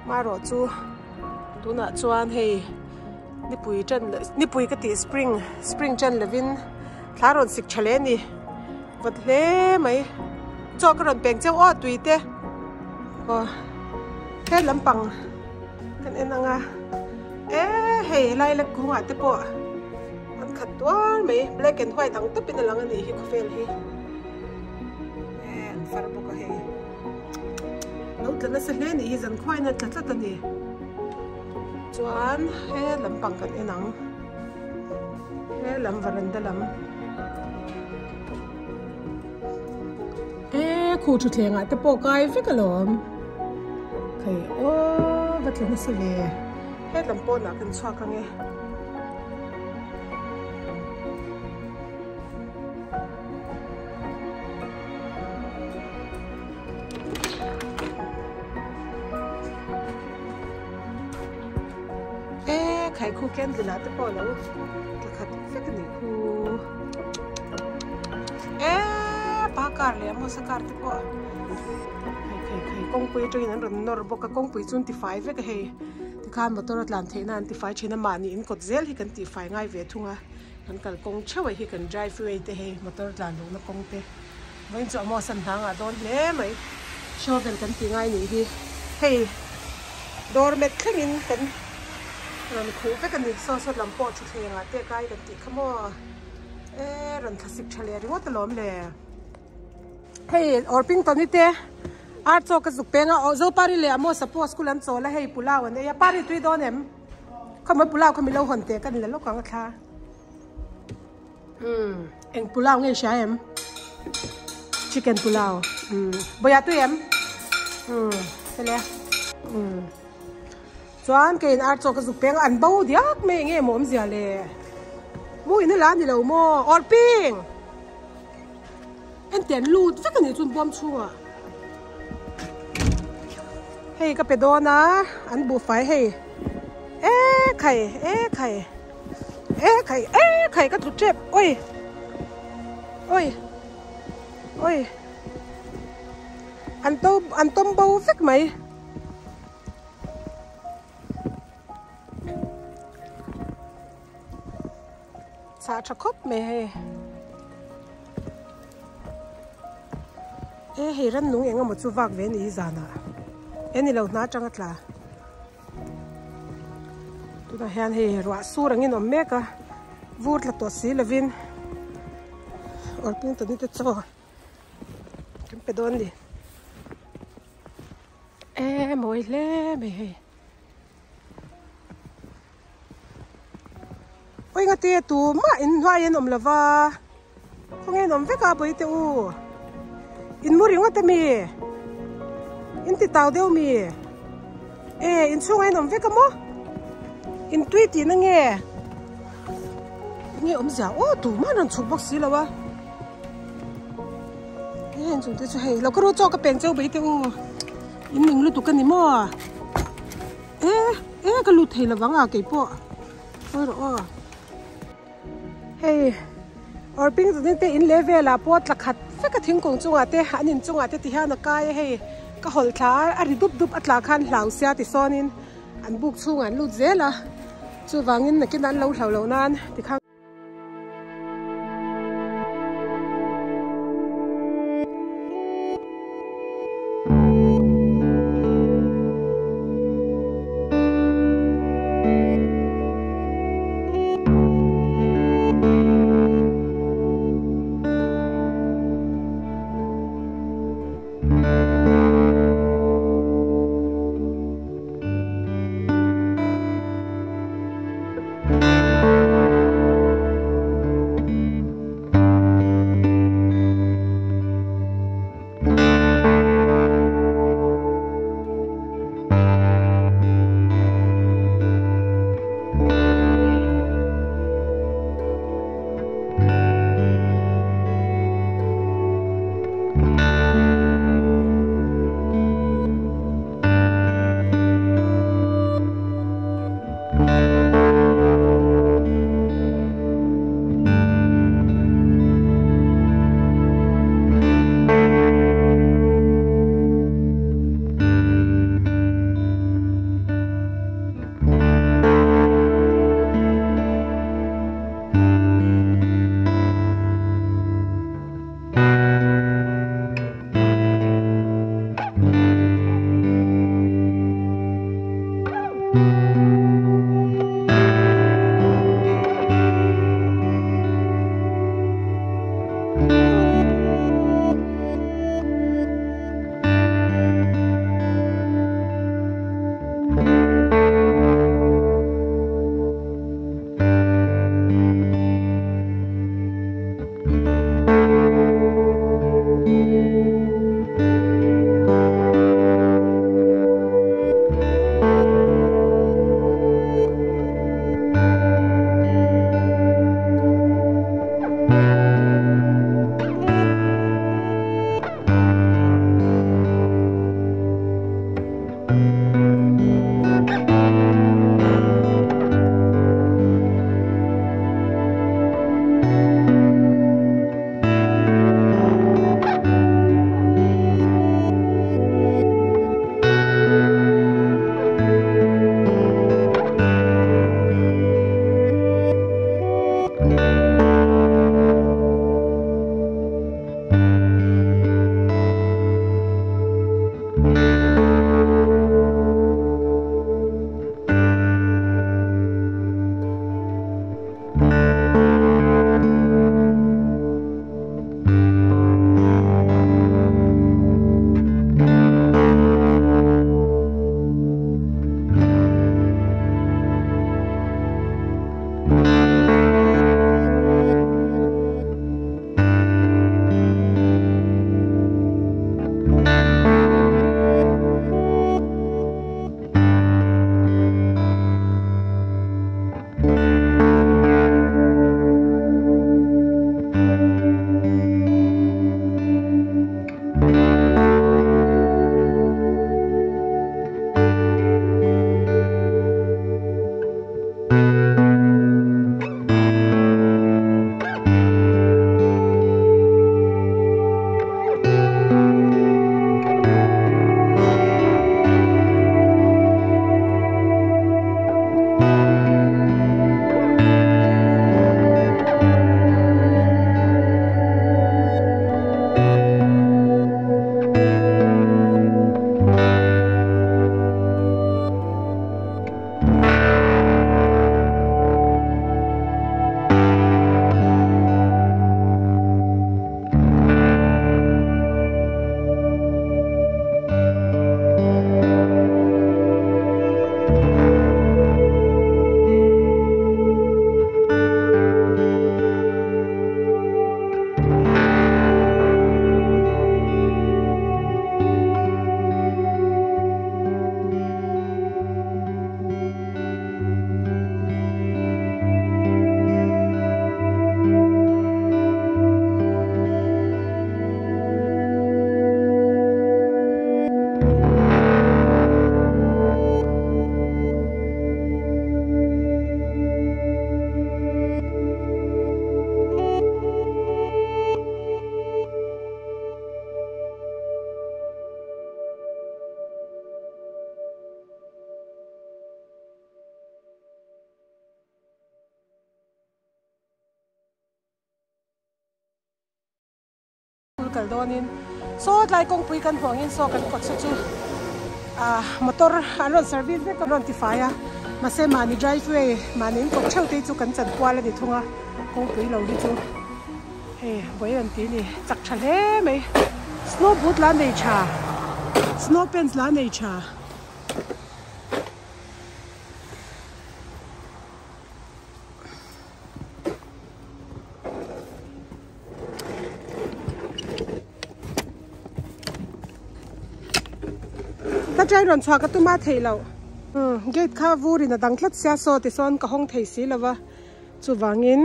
Marawh chu tunah chuan hei nipui tan nipui ka tih spring spring tan lovin thla rawn sik tha hle a ni vawt hle mai chaw ka rawn peng cheu aw tui te aw he lampang kan en ang a e hei helai la kawngah te pawh an khat tuar mai black and white ang tawpin a lang a nih hi khawvel hi e an far bawk a hei. Lo tla nasa hle nih hi zan khuain a tla tlat a ni. Chuan he lampang kan en ang. He lam varanda lam. E khu thutthleng ah te pawh kai vek alawm. Khei aw va tla nasa ve. He lam pawnah kan chhuak ang e. E khai khu candle ah te pawh alo tla khat vek a nih khu e pa car leh a mosa car te pawh khai khai khai kawngpui atangin an rawn nawr bawk a kawngpui chu an ti fai vek a hei tikhan motor a tlan theih nan an ti fai thin a mahni in kawt zel hi kan tih fai ngai ve thung a. Kan kal kawng theuh ah hi kan drive way te hei motor tlan luhna kawng te vawiin chu a maw san hnang ah dawn hle mai shovel kan tih ngai nih hi hei doormat thleng in kan rawn khuh vek a ni saw saw lam pawh thutthleng ah te kai kan tih kha maw e rawn thlasik tha leh ringawt alawm le hei Orpington-i te ar chaw ka zuk peng a aw Zopari leh a maw suppose school an chawl a hei pulao an ei a pari tui dawn em. Khawmai pulao kha milo hawn teh ka ni la lawk ang a thla. Umm eng pulao nge i hria em? Chicken pulao. Umm bawia tui em? Umm hele. Umm chuan keiin ar chaw ka zuk peng a an bo diak mai enge maw awmzia le. Mu in a la ni lo maw? Awrping! Ente an lut vek a nih chuan bawm chhungah hei ka pe dawn a an buhfai hei e khai e khai e khai e khai ka tlu tep oi oi. Oi an to an tawm bo vek mai. Chah tha khawp mai hei. E hei rannung eng emaw chu vak ve a ni hi zanah e ni lo hna atang a tla. Tunah hian hei ruah sur angin awm mek a vur tla tawh si lovin awrping tawni te chaw kan pe dawn a ni e mawi hle mai hei. Oi nga te tu mah in hnuai an awm lova khawnge an awm vek a bawihte u in mu ringawt ami in ti tau deuh mi e in chhungah in awm vek a maw in tui tihna nge nge awmzia aw tu mah an rawn chhuk bawk si lo a e in chung te chu hei lo ka ru chaw ka peng cheu bawihte u in ning lutuk a ni maw. E e ka lut thei lovang a keipawh sawi rawh aw hei awrping zawng te in leh velah pawh tla khat vek a thingkung chungah te an in chungah te ti hian a kai a hei ka hawlh thla a a ri dup dup a tla khan hlau sia ti sawnin an buk chhungah an lut zel a chuvangin nakinah an lo hlau loh nan tikhan. school kal dawnin saw tlai kawngpui kan hmuh angin saw kan kawt saw chu ah motor an rawn service vek an rawn tifai a mahse mahni drive way mahni in kawt theuh te hi chu kan chanpual a ni thung a kawngpui lo hi chu hei vawi an ti a ni chak tha hle mai snow boot la nei tha snow pants la nei tha. Ka train rawn chhuah ka tum a theih loh umm gate kha vur in a dang tlat sia saw tisawn ka hawng thei si lova chuvangin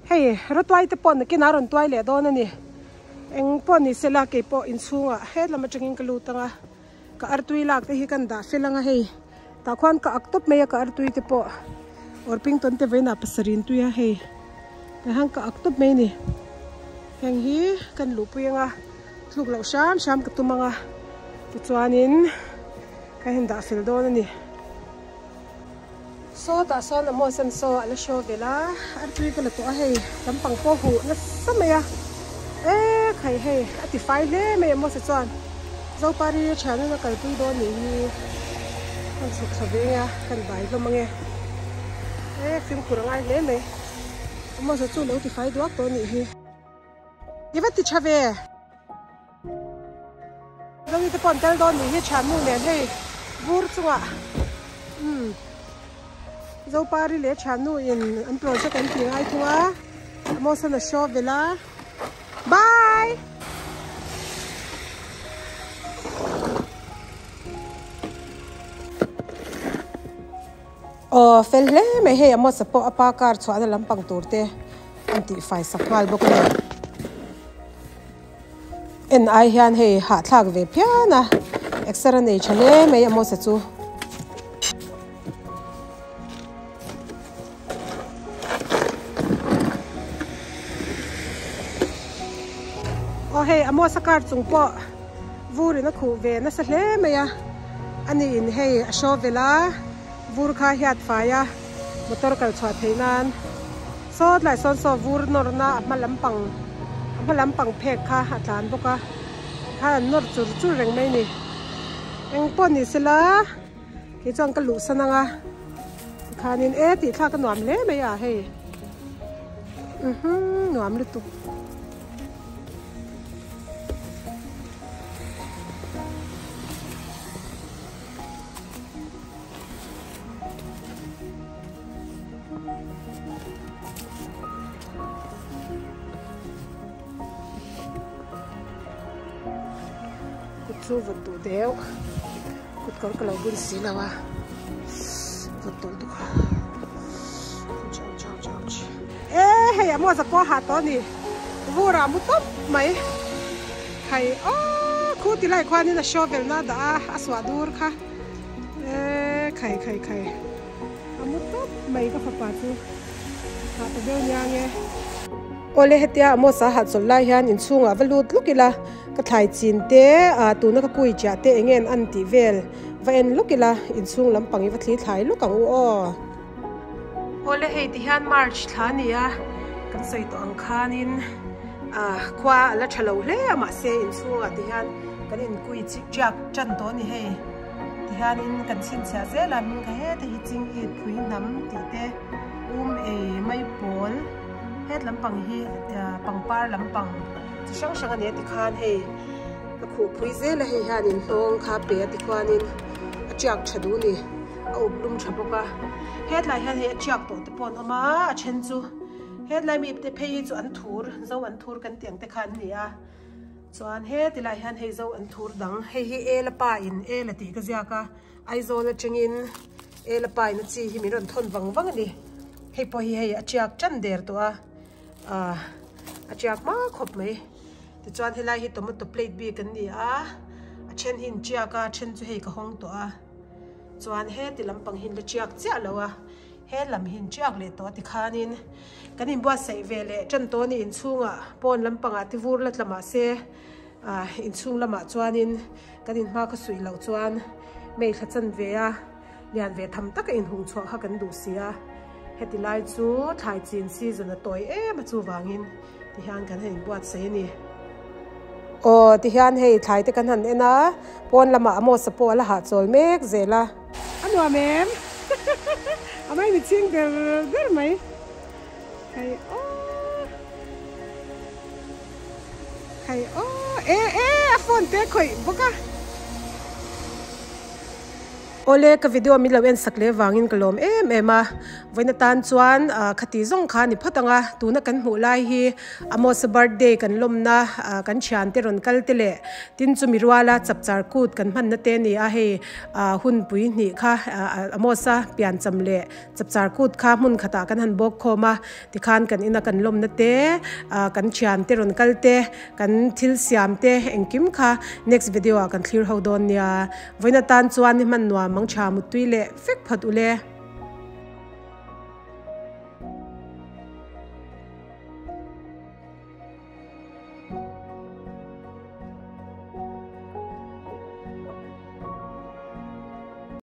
hei rawtuai te pawh nakin a rawn tuai leh dawn a ni eng pawh ni sela keipawh inchhungah hetlam atangin ka lut ang a. Ka artui lak te hi kan dah fel anga hei tah khuan ka ak tawp mai a ka artui te pawh Orpington te vawiinah pasarih in tui a hei tah hian ka ak tawp mai a ni heng hi kan luhpui anga tluk loh hram hram ka tum anga tichuanin ka han dah fel dawn a ni. Saw tah sawn a maw san saw a la show vel a artui ka la tawh a hei lampang pawh huh nasa mai a e khai hei a ti fai hle mai a mawsa chuan Zopari thian a kalpui dawn nih hi kan chhuk thla ve enge a kan bai hlawm ange e fimkhur a ngai hle mai a mawsa chu lo ti fai duak tawh nih hi i va ti tha ve. Zomi te pawh an kal dawn nih hi thiannu nen hei vur chungah umm Zopari leh thiannu in an project an tih ngai thung a Amos-an a show vel a bye. Aw fel hle mai hei Amos-a pawh a pa car chhuahna lampang tur te an tih fai sak nghal bawk a ni. En ai hian hei hahthlak ve phian a exer a nei tha hle mai a Mosa chu. Aw hei a Mosa car chung pawh vur in a khuh ve nasa hle mai a ani in hei a show vel a vur kha hiat fai a motor kal chhuah theih nan. Saw tlai sawn saw vur nawrna a hma lampang a hma lampang phek kha a tlan bawk a tikhan an nawr chur chur reng mai a ni eng pawh ni sela kei chuan ka luh san ang a tikhanin e tih thlak a nuam hle mai a hei uhmm nuam lutuk. Kut chu vawt duh deuh kut kawr ka lo bun si lo a vawt tawh lutuk a ouch ouch ouch ouch e hei a mawza pawh a hah tawh a ni vur ah mu tawp mai khai aw khu ti lai khuanin a shovel na a dah a a suah dur kha e khai khai khai. A mu tawp mai ka fapa chu hah ta deuh nia nge. Awle hetia Amos a hahchawlh lai hian inchhungah va lut luk ila ka thlai chin te ah tuna ka kui chiah te eng nge an tih vel va en luk ila inchhung lampang hi va thli thlai luk ang u aw. Awle hei ti hian March thla a ni a kan sawi tawh ang khanin ah khua a la tha lo hle a mahse inchhungah ti hian kan inkui chiak tan tawh a ni hei. Tihianin kan chhinchhiah zel a hming kha heta hi ching it phui hnam tih te um ei mai pawl het lampang hi pangpar lampang chi hrang hrang a ni a tikhan hei ka khuh phui zel a hei hianin hnawng kha pe a tikhuanin a tiak tha duh a ni a up lum tha bawk a hetlai hian hei a tiak tawh te pawh an awm a a then chu hetlai mi te phei hi chu an thur zo an thur kan tih ang te kha an ni a. Chuan he ti lai hian hei zo an thur dang hei hi ela pa in ela tih ka ziak a Aizawl atangin ela pa in a chi hi min rawn thawn vang vang a ni hei pawh hi hei a tiak tan der tawh a ah a tiak hma khawp mai tichuan helai hi tomato plate bik an ni a a then hi an tiak a a then chu hei ka hawng tawh a chuan heti lampang hi an la tiak chiah lo a. He lam hi in tiak leh tawh tikhanin kan inbuatsaih ve leh tan tawh a ni inchhungah pawn lampangah te vur la tla mahse ah inchhung lamah chuanin kan inhma kha suih loh chuan mei thla chan ve a lian ve tham taka inhung chhuah kha kan duh si a heti lai chu thlai chin season a tawi em a chuvangin tihian kan han inbuatsaih a ni. Aw tihian hei thlai te kan han en a, pawn lamah Amos-a pawh a la hahchawl mek zel a. A nuam em? A mai mi ching ber ber mai. Khai aw. Khai aw. E e a phone te khawih bawk a. Awle ka video min lo en sak leh vangin ka lawm em em a, vawiin atan chuan khati zawng kha a ni phawt ang a, tuna kan hmuh lai hi Amos-a birthday kan lawmna kan thiante rawn kal te leh tin chumi ruala chapchar kut kan hmanna te a ni a, hei hunpui hnih kha Amos-a piancham leh Chapchar kut kha hmun khatah kan han bawk khawm a, tikhan kan ina kan lawmna te, kan thian te rawn kal te, kan thil siam te engkim kha next video ah kan thlir ho dawn nia. Vawiin atan chuan ni hman nuam mang tha muttui leh vek phawt ule.